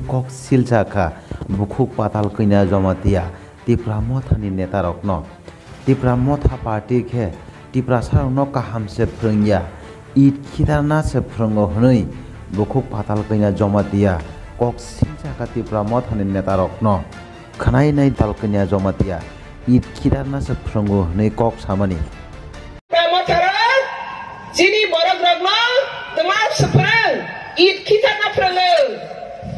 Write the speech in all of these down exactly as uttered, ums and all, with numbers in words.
Kok silsa kha bukhuk Patal Kanya Jamatia Tipra Mothani netarokno. Tipra Motha party khe Tiprasarokno kaham se phrwngya, it khitarna se phrwngo hwnwi bukhuk Patal Kanya Jamatia kok silsa kha Tipra Mothani netarokno. Khwnai nai Patal Kanya Jamatia it khitarna se phrwngo hwnwi kok samani. Tipra Motharo chini borok rokno twma se phrwng, it khitarna phrwngo,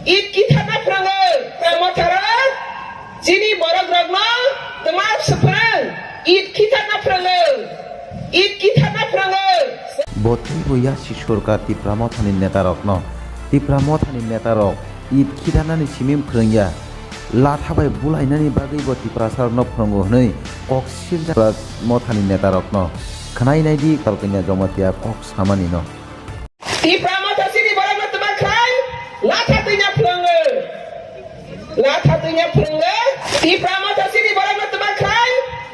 it khitarna phrwngo. Tipra Motharo chini borok rokno twma se phrwng, it khitarna phrwngo, it khitarna phrwngo. Bo teibo yasi sorkar Tipra Mothani netarokno. Tipra Mothani netarok it khitarnani simi phrwngya. Latha bai bulainani bagwi bo Tiprasarokno phrwngo hwnwi kok sirjak Mothani netarokno. Khwnai naidi Patal Kanya Jamatia kok samani no. Tipra Motha chini borokno twma khlai, latha twina phlwngo. Latha twina phlwngo. Tipra Motha chini borokno twma khlai,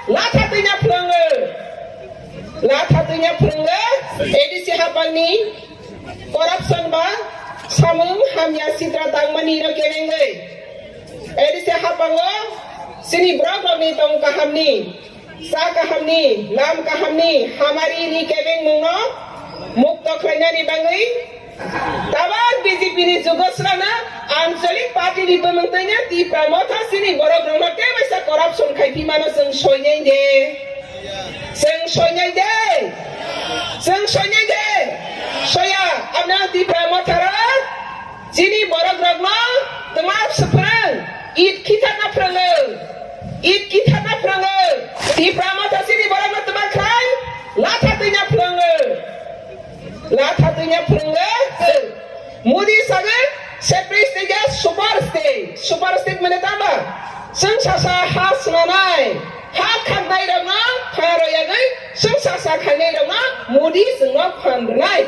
latha twina phlwngo. Latha twina phlwngo. A D C hapangni corruption ba samung hamya sitra tangmani no kebengwi. A D C hapango chini borok rokni tong kahamni, cha kahamni, lam kahamni, hamari ni kebengmungno mukto khlainani bagwi tabok B J P ni jugo swrana Anchalik Party ni bumung twino Tipra Motha chini borok rokno tebaisa corruption khai phi mano chwng soinai de. Chwng soinai de. Chwng soinai de. Soya, abna Tipra Motha rok. Chini borok rokno twma se phrwng, it khitarna phrwngo, it khitarna phrwngo. Tipra Motha chini borokno twma khlai, latha twina phrwngo, latha twina phrwngo. Modi sagwi separate state ya super state, super state mane tama. Chwng sasa ha swnanai, ha khaknai rokno phan royagwi, chwng sasa khainai rokno Modi chwngno phan rwnai.